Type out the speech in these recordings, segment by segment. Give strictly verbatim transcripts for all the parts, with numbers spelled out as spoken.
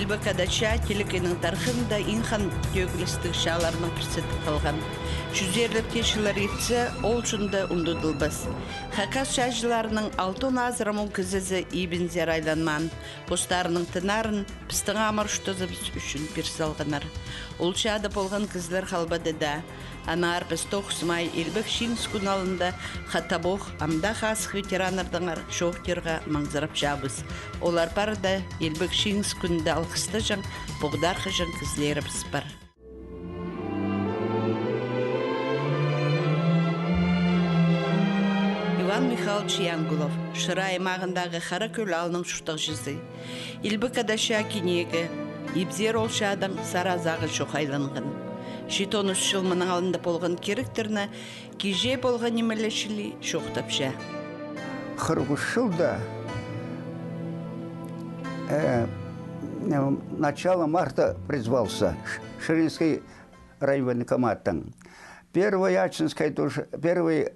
Илбек Ада чаа телекейнің тархында иң хан тӧгілістіг чааларның пірсі тіп халған. Чӱзерлеп тее чыллар иртсе, ол чон даа ундудылбас. Хакас чааҷыларының алтон азыра муң кізізі ибінзер айланмаан, постарының тынарын пістің амыр чуртазыбыс ӱчӱн пир салғаннар. Ол чаада полған кізілер халбады даа. Аннаңар піс тоғыс май Илбек Чиңіс кӱн алнында хатабох, амды хазых ветераннардаңар чоохтирға маңзырапчабыс. Олар пар даа Илбек Чиңіс кӱнінде алғыстаҷаң, поғдархаҷаң кізілерібіс пар. Иван Михайлович Янгулов, Шыра аймағындағы Хара Кӧл аалның чуртағҷызы. Илбек Ада чаа кинегі, ибзер ол чаадаң саразағы чох айланған. Читон ӱс чыл мының алнында полған киректерні кичее полған нимелер чіли чоохтапча. Хырых ӱс чылда, э, э, начало марта призвался Ш-, Ширинский райвоенкоматтың. Первый Ачинскайда уже, первый, э,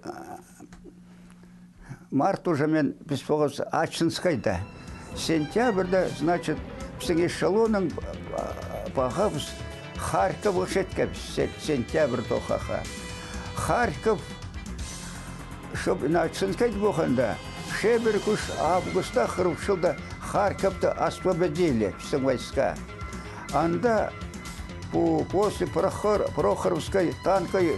март уже мен піс полғабыс Ачинскайда. Сентябрьда, значит, пістің эшелоннаң, э, пағабыс Харьковха читкебіс, се-, сентябрьда ох, аха. Харьков, чтоб на Ачинскайда полғанда, чибіргі ӱс августта хырых ӱс чылда Харьковты освободили пістің войска. Анда пу, после Прохор-, Прохоровской танковой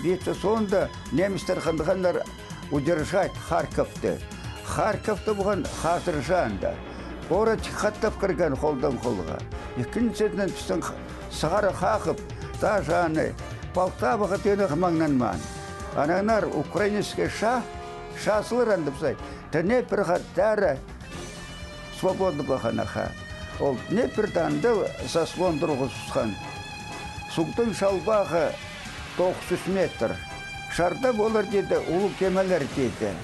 битвы соонда немецтер хынғаннар удержать Харьковты. Харьковта полған хазыр чаа анда. Город хаттап кірген холдаң холға. Ікінҷізінең пістің х-, сығара хағып, даже аны Полтаваға тиңнег маңнанмаан. Анаңар украинский ша-, шаазылар анда пызай. Днепрға дара свободно полған, аха. Ол Днепрді анда заслон турғызыбысхан. Суғдың чалбағы тоғыс чӱс метр. Чарда полар тиді, улуғ кемелер тиді.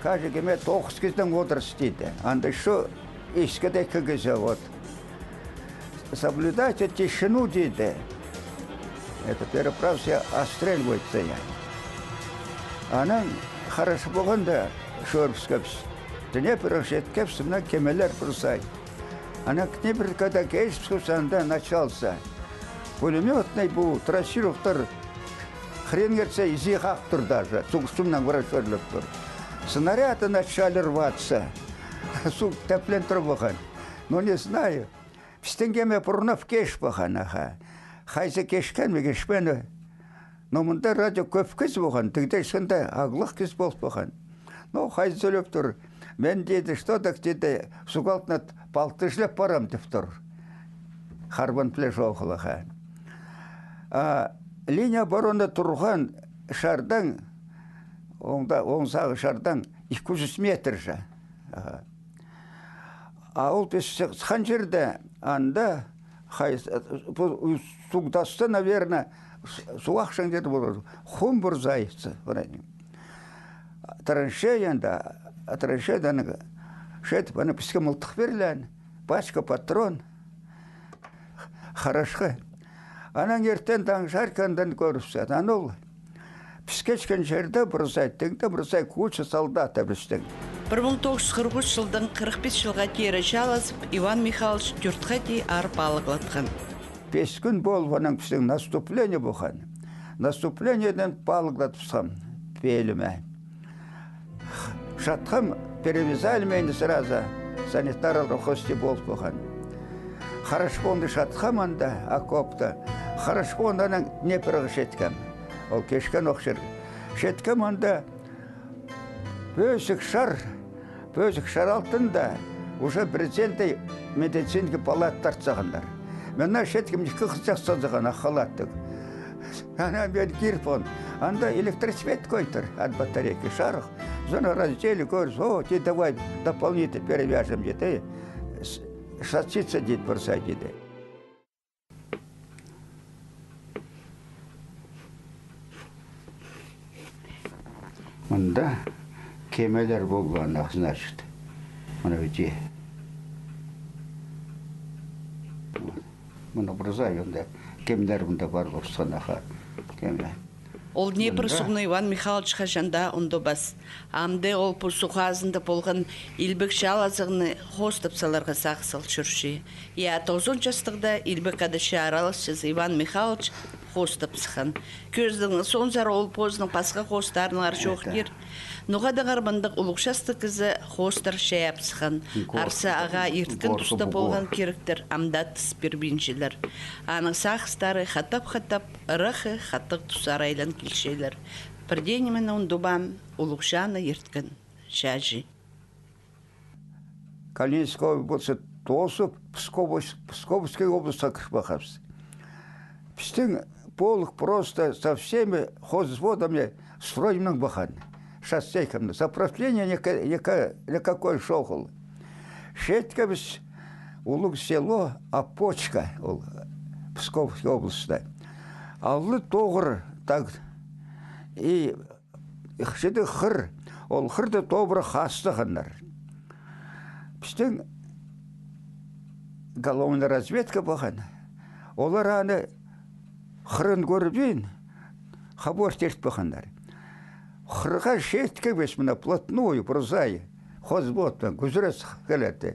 Каждый кеме тоғыс кізідең одырыс тиді. Анда ещё искіде ікі кізі, вот. Соблюдайте тишину, тиді. Это переправся, отстреливается я. Анаң хараш полғанда чӧрібіскебіс. Днепрға читкебіс, мына кемелер пырзай. Анаң Днепрға даа килібіскебіс, анда начался. Пулемётный пу трассировкалар хрен кӧрзе, изі хағып тур даже. Суғ ӱстӱнең піреезі чӧрлеп тур. Снаряды начали рваться. Суғ тӧплен тур полған. Ну, не знаю. Пістің кеме пурнап кеш полған, аха. Хайзы кешкен ме, кешпеен ме. Но мында радио кӧп кізі полған, тігде чында ағлах кізі пол полған. Ну, хайзы сӧлеп тур. Мен, тиді, что так, тиді, суғ алтына палтышлап парам, тіп тур. Харбан піле чоғыл, аха. А линия обороны турған чардаң, оңда, оң сағы чардаң ікі чӱс метр ча. Аха. А ол піс сыххан чирде, анда, хай, пу суғ тасты, наверно, суғ ахчаң чир полар. Хум пырзай, траншея анда, а траншеядаң читіп, аны піске мылтых пирілген, пачка патрон. Харашха. Анаң иртен таң чарыхтаң кӧрібіс. Анаң ол піс кечкен чирде пырзай, тігде пырзай куча солдат пістің. Пір муң тоғыс чӱс хырых ӱс чылдаң хырых пис чылға теере чаалазып, Иван Михайлович тӧрт хати аар палығлатхан. Пис кӱн полып, анаң пістің наступление полған. Наступлениедең палығлатыбысхам пееліме. Чатхам, перевязали мені сразу, санитарлар хости пол полған. Хараш полғанда чатхам анда, окопта. Хараш полғанда анаң Днепрға читкем. Ол кешкен ох чир. Читкем анда, пӧзік чар, пӧзік чар алтында уже брезентный медицинский палат тартсағаннар. Мин ана читкем, ікі хызыҷах салзаған ах халаттығ. Анаң мин киріп полғам. Анда электросвет кӧй тур, ат батарейка чарых. Соны раздели, кӧрзе, о, ти, давай дополнительно перевяжем, тиді. С-, шасица, тиді, пырзай, тиді. Мында кемелер полған, ах, значит. Мына ӱде. Мына пырзай, анда кемелер мында пар, орысхан, аха. Кеме. Ол Днепр суғны Иван Михайлович хаҷан даа ундубас. Амды ол пу суғ хазында полған илбек чаалазығны хоостап саларға сағыс ал чӧрче. Я, тоғызон частығда илбек адапча араласчызы Иван Михайлович хоостап сыххан. Кӧзідігнің соонзар ол позының пасха хоостарынаңар чоохтир. Ноға-даңар мындағ улуғ частығ кізі хоостар чайап сыххан. Арса ағаа ирткен туста полған киректер ам даа тыс пирбинчелер. Аның сағыстары хатап-хатап ыраххы хатығ тустар айлан килчелер. Пір дее нимені ундубаан улуғ чааны ирткен чааҷы. Калининскай областы тоозып, Псковс-, Псковскай областьха кіріп алғабыс. Пістің полк просто со всеми хозводами строймаң пахан. Шоссейкамны. Заправление нико-, нико-, никакой чоғыл. Читкебіс улуғ село Опочка, ол Псковскай областьта. Алнында тоғыр тағ, и читі хыр, ол хырда тобыра хастығаннар. Пістің головной разведка пахан. Олар аны хырын кӧрбин, хабар тирт паханнар. Хырға читкебіс мына вплотную, прозай, хозводтаң кӱзіре сых килерді.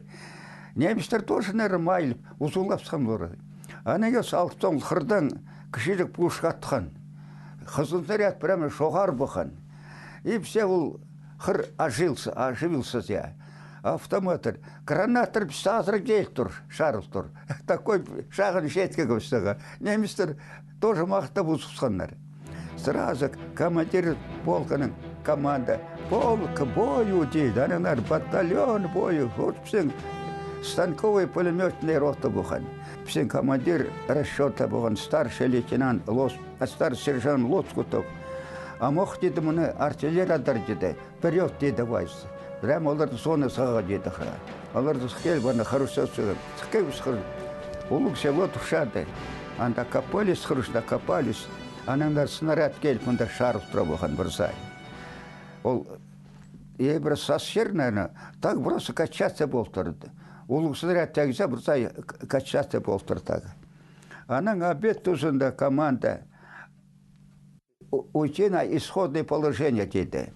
Немецтер тоже, наверное, майылып, узулап сыххан олар. Анаң ӧс алыптаң хырдаң кічіҷек пушка атхан. Хызыл снаряд прямо чоғар пахан. И все ол хыр ожился, оживился, я. Автоматтар, гранаттар піс азыра кил тур, чарыл тур. Такой шағын читкебіс саға. Немецтер тоже махтап узыбысханнар. Сразу командир полкының команда: «Полк, к бою!» — тиді. Анаң наар: «Батальон, к бою!» Вот пістің станковый пулемётный рота пахан. Пістің командир расчёта пахан старший лейтенант Лос-, а, старший сержант Лоскутов. «Амох, — тиді, — мыны артиллериядар, — тиді. — Вперёд, — тиді, — войск». Прямо оларды соны саға, тиді, хыра. Оларды сых кил, аны хырысса сыххабыс, хыр. Улуғ село турчады. Анда копались, хырысча копались. Анаң наар снаряд киліп, мында чарыл тура пахан прозай. Ол, е, пір сасир, наверное, так просто качаться полып турды. Улуғ снаряд тигзе, прозай к-, качаться полып турды так. Анаң обед тузында команда: «У-, уйти на исходное положение», — тиді.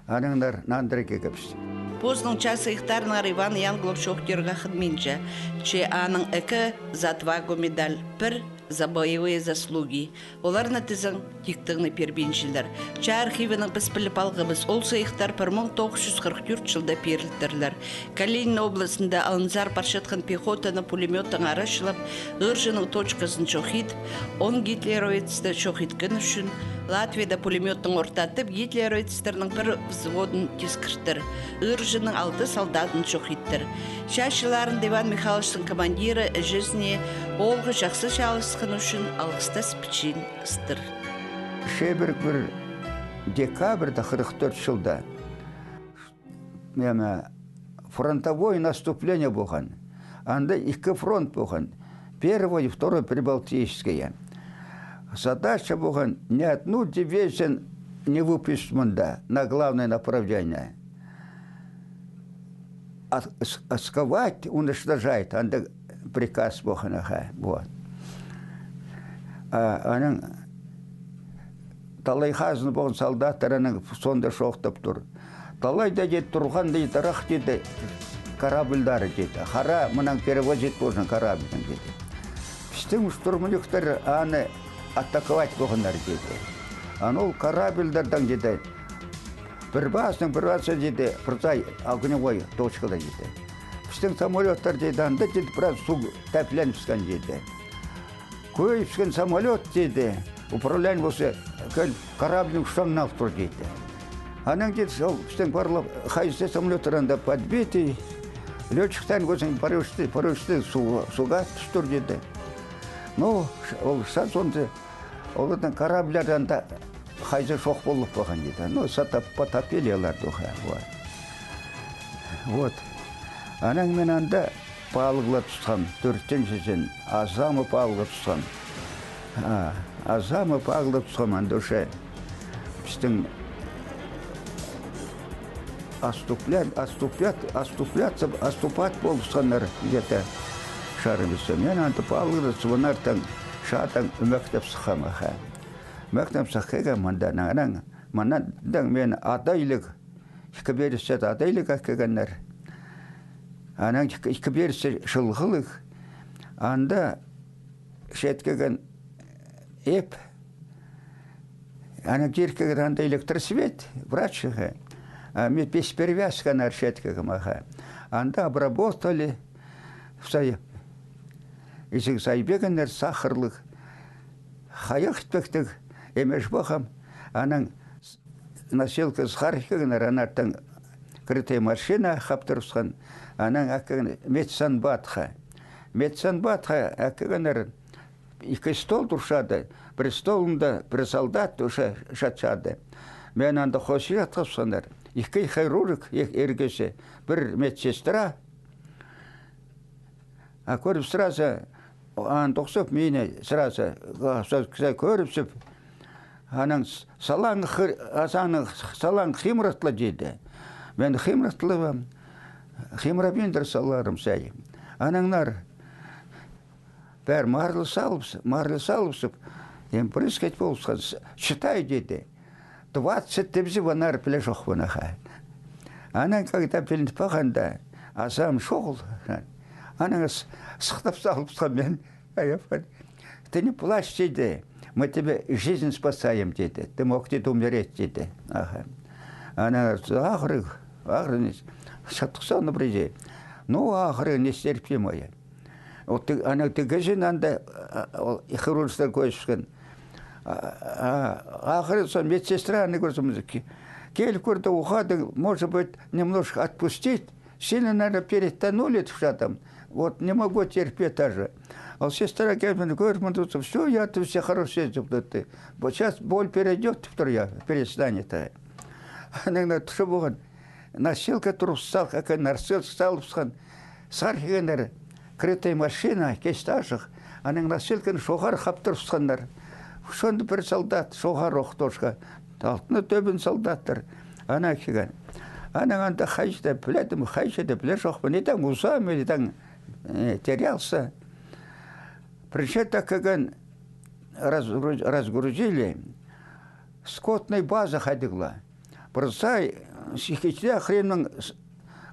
Анаң наар нандыра килгебіс. Позының чаа сыйыхтарынаңар Иван Янглов чоохтирға хынминча, че аның ікі «За отвагу» медаль, пір «За боевые заслуги». Оларны тізең, тиктігні пирбинчелер. Чаа архивінең піс піліп алғабыс, ол сыйыхтар пір муң тоғыс чӱс хырых тӧрт чылда пирілтірлер. Калинин областьында алынзар парчатхан пехотаны пулемёттаң арачылап, ыырҷының точказын чох идіп, он гитлеровецті чох иткені ӱчӱн, Латвияда пулемёттаң ортаттып, гитлеровецтернің пір взводын тискіртір, ыырҷының алты солдатын чох иттір. Чаа чылларында Иван Михайловичтің командирі іҷезіне оолғы чахсы чааласханы ӱчӱн алғыстас пічиин ыстыр. Чибіргі пір декабрьда хырых тӧрт чылда неме, фронтовой наступление полған. Анда ікі фронт полған. Первый, второй Прибалтийский. Задача полған ни одну дивизию не выпустить мында на главное направление. От-, с-, сковать, уничтожать, анда приказ полған, аха, вот. А, анаң талай хазна полған солдаттар анаң соонда чоохтап тур. Талайда, тиді, турған, тиді, ырах, тиді, корабльдары, тиді. Хара мынаң перевозить полған корабльдаң, тиді. Пістің штурмовиктер аны атаковать полғаннар, тиді. Аны ол корабльдардаң, тиді, пір пастың пір пасха, тиді, прозай огневой точкада, тиді. Пістің самолёттар, тиді, анда, тиді, прай суғ тәпленібіскен, тиді. Кӧй піскен самолёт, тиді, управление полза, кӧл корабльның штангын алып тур, тиді. Анаң, тиді, ол пістің парлап, хайзы самолёттар анда подбитый, лётчиктер кӧзің парашюттер, парашюттер суға, суға тӱс тур, тиді. Ну, ш-, ол шанс онда, оларның корабльлары анда хайзы чох полып полған, тиді. Ну, сата-, потопили оларды, ха, вот. Вот. Анаң мин анда палығлар тутхам, тӧртінҷізін, азама палығлар тутхам. А, азама палығлар тутхам, анда уже пістің отступля-, отступлять, отступляться, отступать полыбысханнар где-то шарыбысса. Мин анда палығлар, звонартаң, чаадаң ӧмектеп сыххам, аха. Махтанып сах килгем мында, анаң, анаң, мыннаң мені адайлығ, ікі пиріс чат адайлығ ат килгеннер. Анаң ікі, ікі пиріс чылғылығ. Анда чет килген еп. Анаң кир килген анда электросвет, врач. А ме пес перевязка анар чет килгем, аха. Анда обработали. Сай, изіг сай пиргеннер, сахарлығ. Хайах итпектіг, эмеш похам. Анаң с-, носилка сығар килгеннер, анартын крытая машина хаптырыбысхан. Анаң ат килген медсанбатха. Медсанбатха ат килгеннер, ікі стол турчады. Пір столында пір солдат уже чатчады. Мені анда хосчатхабысханнар. Ікі хирург, ир кізі, пір медсестра. А кӧріп сразу, аны тоғысып, мині сразу, а, со-, кізі кӧріпсіп, анаң с-, салаң хыр-, а, саны салаң химыратла тиді. Мен химыратлабам, химырабиндір саларым сай. Анаңнар пір марла салыбыс-, марла салыбысып, ем прыскать полыбысхан, с-, чытай тиді. Двадцать тібізіп анар піле чохпын, аха. Анаң, когда пілініп парғанда, азам чоғыл. Анаң с-, сыхтап салыбысхан мен. Ай, апа, ты не плачь, тиді. Мы тебе жизнь спасаем, тиді. Ты мог, тиді, умереть, тиді. Аха. Анаң ағырығ, ағырығ не с-, чаттықсаны приди. Ну, ағырығ нестерпимое. Ол тіг-, ана тігізін анда, а, ол хирургтар кӧзіскен. А, а, ағырығ со медсестра аны кӧзімізі ке-, келіп кӧрді, ухады, может быть, немножко отпустить. Сильно, наверное, перетянули, тіпче, там. Вот не могу терпеть даже. Ол сестра келіп, мені кӧріп, мында, всё, я, ты все хорошо, тіпті. Вот сейчас боль перейдёт, тіп тур, я, перестанет. Анаң на тіпче, болған. Носилка турғыс сал, как носилка салыбысхан, сығар килгеннер, крытая машина, кесті ашых. Анаң носилканы чоғар хаптырыбысханнар. Шонда пір солдат чоғар охтошха. Алтына тӧбін солдаттар. Ана килген. Анаң анда хайҷы даа піледім, хайҷы даа піле чохпын. Идаң узам, идаң, э, терялся. Пірінҷі таа килген, разгруз-, разгрузили. Скотный база хайдағ ла. Пір сай, сихичте хреннің с-,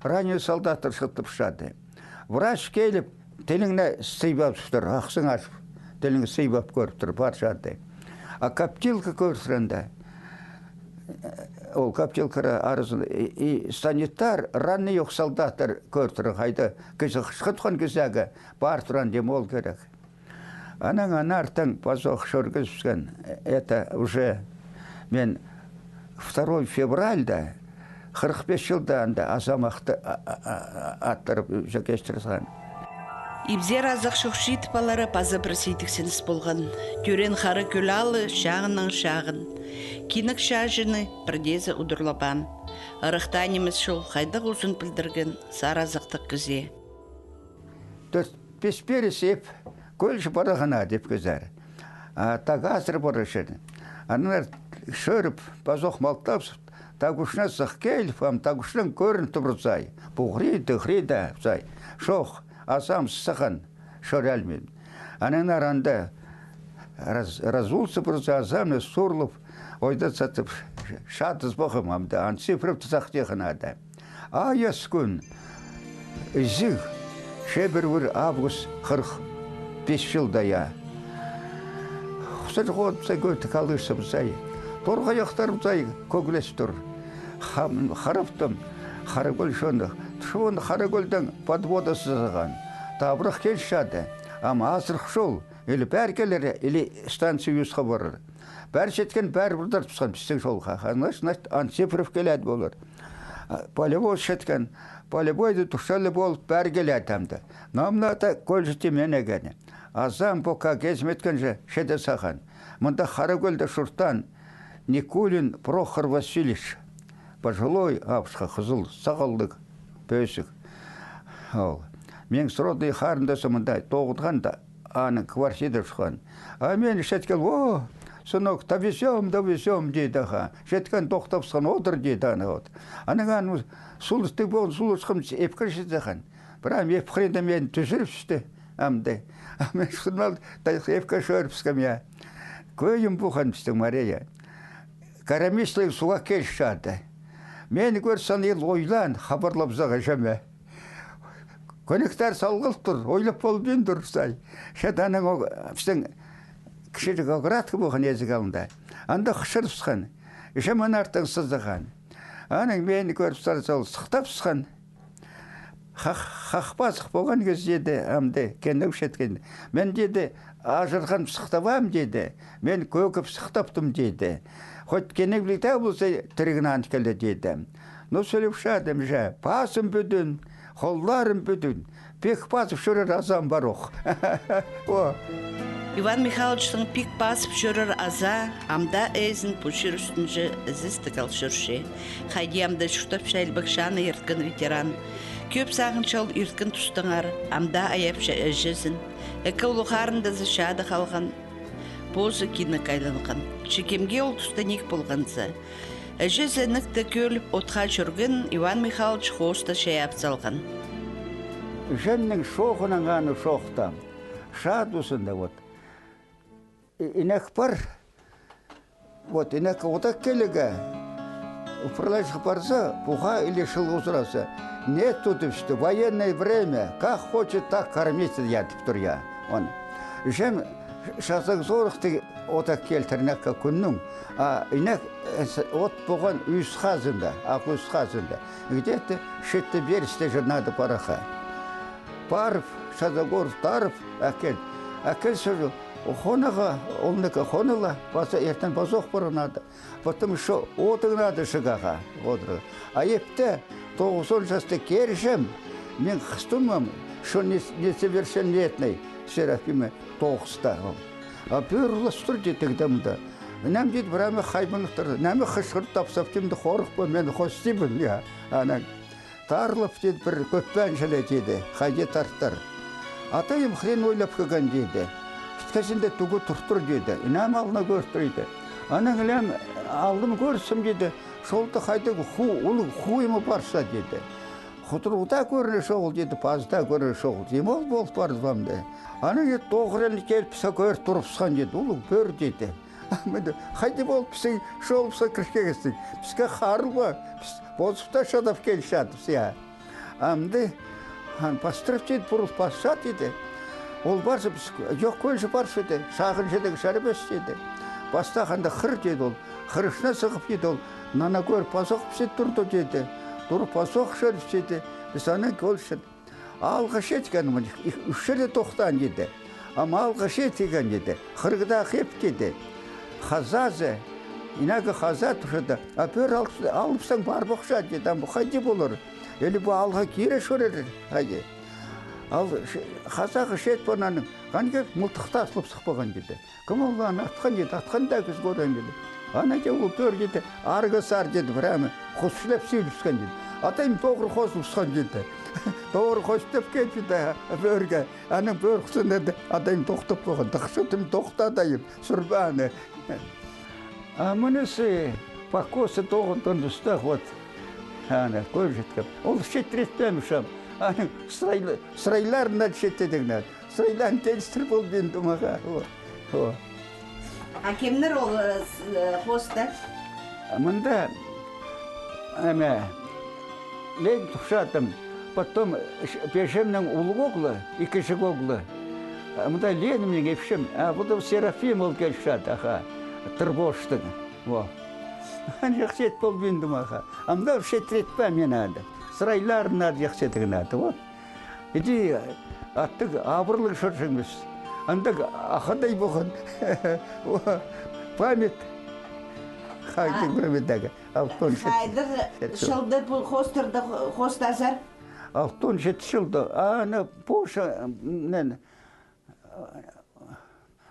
раненый солдаттар чыттып шады. Врач келіп, тіліңні сыйбап тур, ахсың ашып, тілің сыйбап кӧріп тур, пар шады. А коптилка кӧріп тур анда. Ол коптилка аразын, и, и санитар, раненый ох солдаттар кӧріп тур, хайда, кізі хышхытхан кізіге пар турған дем ол керек. Анаң анартын пазох чӧргізібіскен, это уже мен второй февральда, хырых пес чылда анда азамахты а-, а-, а-, аттырып, уже кестірген. Ибзер азах чох чиит палары паза пір сидіксініс полған. Тӧреен Хара Кӧл аалы чағыннаң чағын. Кинек чаҷыны пірдеезі удурлабаан. Ырахтаан нимес чол хайдағ узын пілдірген сар азахтығ кізее. Тӧрт-пес пиріс еп, кӧлҷі парғаннар, тіп кізер. А тағ азыр парчаң. Аннаңар чӧріп, пазох малтап, тағ кӱчӱнең сых киліп, ам тағ кӱчӱнең кӧрін турзай. Пу хыри, тығ хыри даа, сай. Чох, азам сыххан, чӧрелмин. Аннаңар анда раз-, разулся парза, азамны суурлап, ойда сатып, чатыс похым амды, ан сипіріп тізахтиған ада. Ай ас кӱн. Ізіг, чибіргі август хырых пис чылда, я. Хусар хоот пса кӧті калышса псай. Торғайахтар псай кӧглес тур. Хам-, харап тым, Хара Кӧл чоны. Чон Хара Кӧлдең подводазы сығған. Табырах килче ады. Ам азырах чол. Или пеер килер, или станция Юсха парар. Пеер читкен, пеер пырдар тусхан пістің чолға. Значит, значит, ан сипіріп киледі полар. А, полевой читкен, полевойды турчалы полып, пеер киледі амды. Намнада кӧлҷі тимнеен икені. Азам пока кезім иткенҷе чиде сағам. Мында Хара Кӧлде чуртаан Никулин Прохор Васильевич. Пожилой, абысха хызыл, сағаллығ, пӧзік. Ол. Мин сродный харындазым мында тоғынған да, аның квартирада чуртхан. А мин читкем, о, сынок, довезём, довезём, тиді, аха. Читкен, тохтабысхан, одыр, тиді, аны, вот. Анаң аны сулыстығ полған, сулысхам, ипке читкен. Прям ипке мин тӱзірібісті, амды. А мин шынап та ипке чӧрібіскем, я. Кӧйім пуған пістің Мария. Карамичлиг суға килче ады. Мин кӧр салған, ил ойлаан, хабарлабызарға іҷеме. Кӧнектер салғыл тур, ойлап полбин тур сай. Че анаң о-, пістің кічіҷек оградка пуған ізік алнында. Анда хычырыбысхан. Іҷем аны артын сызыған. Анаң мин кӧр салған, ол сыхтабысхан. Хах-, хах пазых полған кізі, тиді, амды кенеучеткен. Мин, тиді, ажырған сыхтабаам, тиді. Мин кӧгіп сыхтаптым, тиді. Хоть кенеуліг дее полза, тіріг нан киле, тиді. Ну, сӧлеп чадым же, пазым пӱдӱн, холларым пӱдӱн. Пик пазып чӧрер азаам пар ох. О. Иван Михайловичтің пик пазып чӧрер азаа ам даа ээзін пу чир ӱстӱнҷе ізестіг ал чӧрче. Хайди ам даа чуртапча илбек чааны ирткен ветеран. Кӧп сағынча ол ирткен тустаңар, ам даа айапча іҷезін. Ікі улуғ харындазы чаада халған, позы кинекке айланған. Че кемге ол туста ниик полғанза. Іҷезі інекті кӧліп, отха чӧрген, Иван Михайлович хоста чайап салған. Іҷемнің чооғынаң аны чоохтаам. Чаа тузында, вот. И-, инек пар. Вот, инекке одак килерге. Управляющий парза, пуға или чыл узаразы. Нет, тудыбысты, военное время, как хочет, так кормите, я, тіп тур, я. Он. Іҷем чазағ сорыхтығ одак килтір инекке кӱннің. А инек, э, с-, от пуған ӱс хазында, ах, ӱс хазында. Где-то читі версте чир надо парарға. Парып, чазағ орып, тарып, әкел. Әкел сӧзі, хонарға, ол нике хонығла, паза иртен пазох парарға надо. Потому что одығ надо чығарға, одырға. А ипте тоғызон частығ кирҷем, мин хыстымам, что не-, несовершеннолетний, Серафима тоғыста. А пӧр уластыр, тиді, тігдемді. Нем, тиді, прямо хайбанып тур. Неме хычырып тапсап, тимді хорых па, мен хостибін, я. Анаң. Тарлап, тиді, пір кӧппеен чіли, тиді, хайди тартар. Атайым хрен ойлап кӧген, тиді. Киткезінде тӱгі туртыр, тиді. Инем алнына кӧртір, тиді. Анаң илем алнын кӧрсем, тиді, чолда хайдағ ху-, улуғ ху имі парса, тиді. Худырығда кӧріне чоғыл, тиді, пазыда кӧріне чоғыл. Тим ол пол парды ба амды. Анаң ит тоғырын киліп, піске кӧр турыбысхан, тиді, улуғ пӧр, тиді. Мында хайди пол пістің чолыбысха кірчезің? Піске харыл ба? Піс позыбыста чадап килчебіс, я. Амды, хан, пастырып, тиді, пурыл пасча, тиді. Ол парза, піс, йох, кӧлҷе парча, тиді. Чағын чидіг чарабас, тиді. Пастағанда хыр, тиді ол. Хырышына сығып, тиді ол. Нана кӧр пазох пісі турды, тиді. Тур пазох чарып, тиді. Піс анаң кӧлче. Аалға читкен, мына, ӱс чирде тохтаан, тиді. Ам аалға читкен, тиді. Хырығда хеп, тиді. Хазазы, инегі хаза турча, а пӧр алып, алыпсаң, парбахча, тиді. Ам хайди полар? Или пу аалға кире чӧрер, хайди? Ал ш-, хазағы чит пананың, хан кеп, мылтыхты аслап сых паған, тиді. Кім ол аны атхан, тиді, атхан даа кізі кӧрген, тиді. Ана, тее, ол пӧр, тиді, арғы сар, тиді, прямо хусчылап сӱйлібіскен, тиді. Атайым тоғыр хозыбысхан, тиді. Тоғыр хозып киліп, тиді, пӧрге. Анаң пӧр хусында, тиді, атайым тохтап полған. Тахча, тим, тохта, атайым, сӱрбе аны. А мынызы покосы тоғынған тустағ, вот. Ана, кӧр читкем. Ол читіретпеем, ишем. Аның сырай-, сырайларына читедігнен. Сыйлаан теністір полбин тумаға. О, о. А кемнер ол, э, с-, э, хоста? А мында, эме, Ленин тухчадым. Потом ш-, пеҷемнің улуғ оғлы, ікіҷек оғлы. А мында Лениннің ипчем. А, пу даа Серафим ол килчад, аха. Тырбоштың. О. Ан чахсы ит полбин тумаға. Амда читіретпе мен ады. Сырайларын ады чахсы итіген ады. О. Иди аттығ абырлығ чӧрҷеңміс. Андағ ахадай полған. О, память. Хайдағ памятьтегі. Алтон чет-, хайдағ чет-, чылда пу хостарда хо-, хостазар? Алтон чет чылда. А, ана, Польша, м, нен,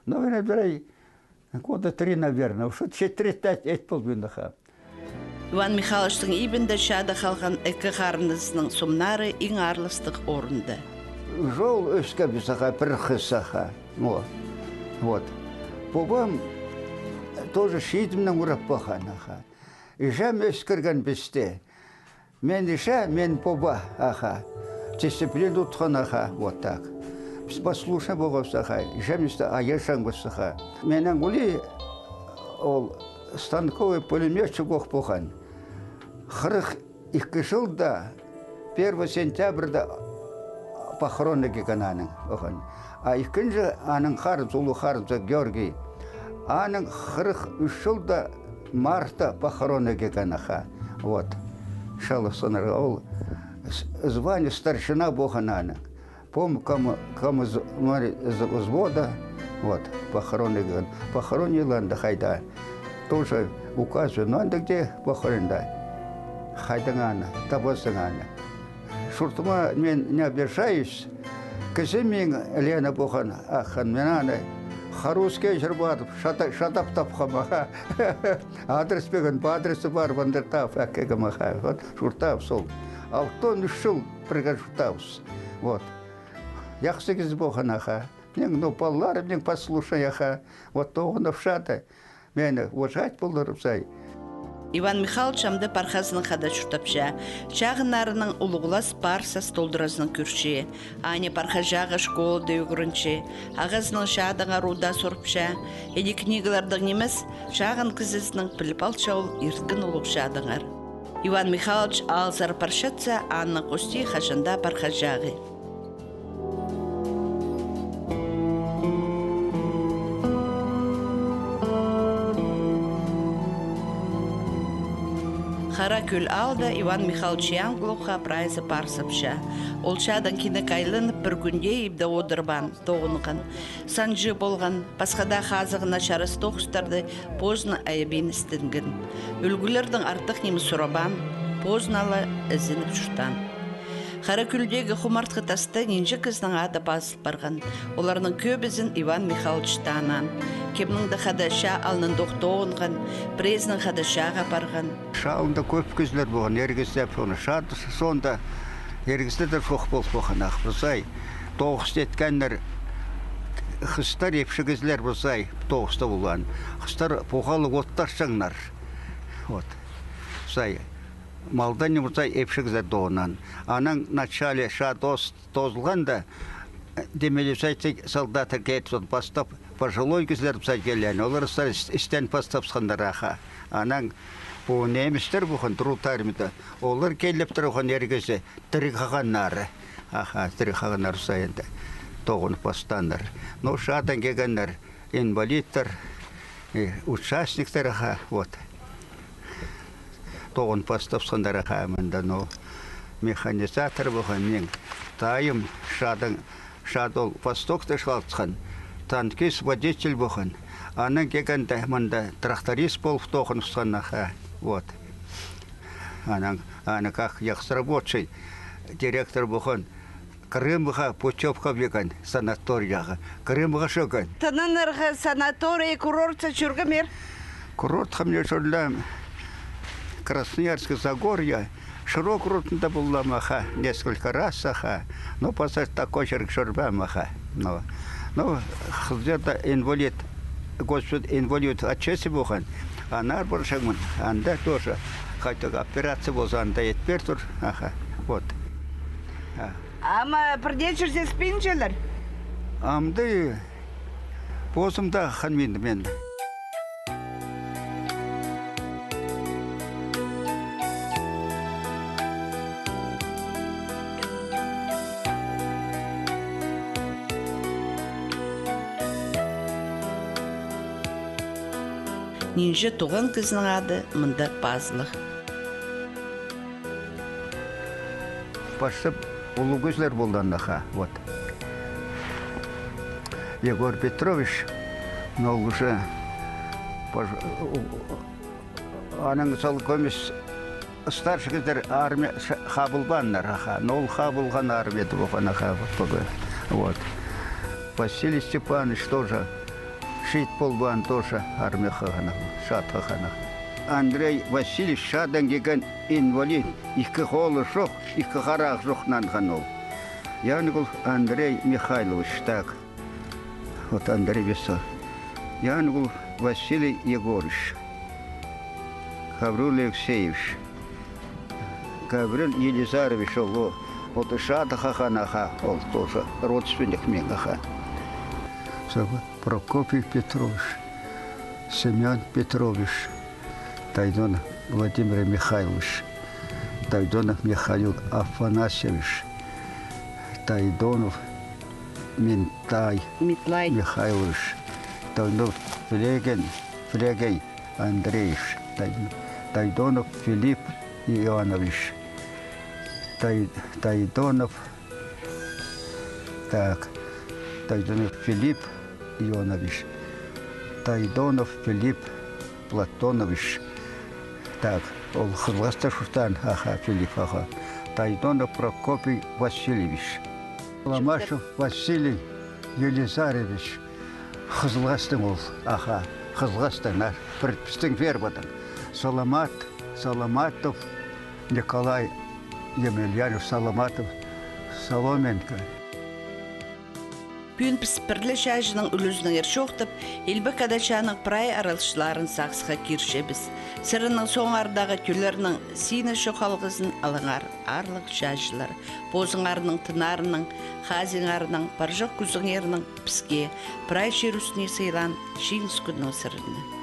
наверное, пір ай, года три, наверное. Уж читіретті ит полбин, аха. Иван Михайловичтің ибінде чаада халған ікі харындазының сомнары иң аарластығ орында. Чол ӧскебіс, аха, пір хыс, аха. О. Вот. Пабам тоже чидімнең урап пахан, аха. Іҷем ӧскірген пісті. Мен іҷе, мен паба, аха. Дисциплина тутхан, аха, вот так. Послушный полғабыс аха, чемісті аяҷаңбыс аха. Менің улии ол станковый пулемётчик ох полған. Хырых ікі чылда первый сентябрьда похоронына килген аның оған. А ікінҷі аның харынзы, улуғ харынзы Георгий, аның хырых ӱс чылда мартта похоронына килген аха. Вот. Шаласынарға ол с-, звание старшина полған аның. Пом кому, кому з-, мар-, з-, взвода, вот, похоронный килген. Похоронила анда хайда. Тоже указываю, ну, анда где похоронена? Хайдаң аны, табазың аны. Чуртыма мен не обижаюсь. Кізі мин Лена полған, аххан, мен аны Харус кӧзір парып, шада-, шадап тапхам аха. Адрес пирген, по адресу парып, андыр тап, әккем аха. Вот, чуртабыс ол. Алтон ӱс чыл пірге чуртабыс. Вот. Яхсы кізі полған аха. Мин, ну, палаларым мин послушный аха. Вот тоғынып шады. Мені уважать полар пызай. Иван Михайлович амды пархазынаң хада чуртапча. Чағыннарынаң улуғлас пар сас толдыразынаң кӧрче. Аня пархаҷағы школада ӱгренче. Ағазынаң шадаңар удаа сурыпча. Іди книгалардаң нимес, чағын кізізінең піліп алча ол ирткен улуғ шадаңар. Иван Михайлович аалзар парчатса, аның хости хаҷан даа пархаҷағы. Хара Кӧл аалда Иван Михайлович Янгуловха прайзы пар сапча. Ол шадаң кинек айланып, пір кӱнде ибде одырбаан, тоғынған. Санҷы полған, пасха даа хазығына чарас тоғыстарды позына айабин істенген. Ӱлгӱлердең артых ниме сурабаан, позына ла ізеніп чуртаан. Хара Кӧлдегі хумартхы таста нинҷе кізінің ады пазыл парған. Оларның кӧбізін Иван Михайлович таанаан. Кемнең дее хада чаа алнындох тоғынған, пірезінең хада чааға парған. Чаа алнында кӧп кізілер полған, ир кізілер полған. Чаа соонда ир кізілер дее чох пол полған ах, пызай. Тоғыс иткеннер, хыстар, ипчі кізілер пызай тоғыста полған. Хыстар пу халығ оттарҷаңнар. Вот. Пызай. Малдан ниме пызай ипчі кізілер тоғынған. Анаң начале чаа тоос-, тоозылғанда, демобилизация солдаты киліп, ол пастап, пожилой кізілер пызай килген. Олар ыстар іс-, істен пастапсханнар аха. Анаң пу немецтер полған, труд армияда. Олар киліп турған ир кізі, тіріг хағаннары. Аха, тіріг хағаннар пызай анда. Тоғынып пастааннар. Но чаадаң килгеннер, инвалидтер, э, участниктер, аха, вот. Тоғын пастапсханнар, аха, мында, ну, механизатор полған, минің тайым, чаадаң, чаада ол востокта чылалтхан, танкист, водитель полған. Анаң килгенде мында тракторист полып тоғыныбысхан, аха, вот. Анаң, аны как яхсы рабочий, директор полған, Крымға путёвка пирген, санаторияға. Крымға чӧрген. Тынанарға санаторий, курортса чӧргемер? Курортха мин чӧрлем Красноярский Загорье, Широкрудында поллам, аха, несколько раз, аха. Но паза такой чирге чӧрбеем, аха. Но, но, хызыда инвалид, госпиталь инвалид отчасти полған. Аннаңар парҷаңмын. Анда тоже, хотя операция полза, анда итпеер тур, аха. Вот. А. Ам пірдее чирзер іспинчелер? Амды позым даа хынмин мен. Нинҷе туған кізінің ады мында пазылығ. Пастап улуғ кізілер полған, аха, вот. Егор Петрович, но ол уже пож-, у-, у-, аның сал кӧмес старший кізілер армия ш-, хабылбааннар, аха, но ол хабылған армияда полған, аха, вот, вот. Василий Степанович тоже. Шиит полбаан тоже армияға хынығ, шатха хынығ. Андрей Васильевич шадаң килген инвалид, ікі холы чох, ікі харағы чох нанған ол. Янгул Андрей Михайлович, так. Вот Андрей Веса. Янгул Василий Егорович. Гаврил Алексеевич. Гаврил Елизарович, ол, Подышадых ахаң, аха, ол тоже родственник мин, аха. Саба Прокопий Петрович, Семен Петрович, Тайдонов Владимир Михайлович, Тайдонов Михаил Афанасьевич, Тайдонов Минтай Митлай Михайлович, Тайдонов Флеген, Флегей Андреевич, Тай-, Тайдонов Филипп Иоанович, Тай-, Тайдонов, так, Тайдонов Филипп Иоанович, Тайдонов Филипп Платонович. Так, ол Хызылғаста чуртаан, аха, Филипп, аха. Тайдонов Прокопий Васильевич. Ломашев Василий Елизарьевич. Хызылғастың ол, аха, Хызылғастың, на, пір пістің фермадаң. Соломат, Соломатов Николай Емельянович, Соломатов Соломенко. Пӱӱн піс пір ле чааҷының ӱлӱзінеңер чоохтап, Илбек Ада чааның прай араласчыларын сағысха кирчебіс. Сірернің соңардағы тӧллернің сині чох алғызын алыңар, аарлығ чааҷылар. Позыңарның тыннарынаң, хазииңарнаң, парҷах кӱзіңернең піске прай чир ӱстӱне сыйлаан Чиңіс кӱнінең сірерні.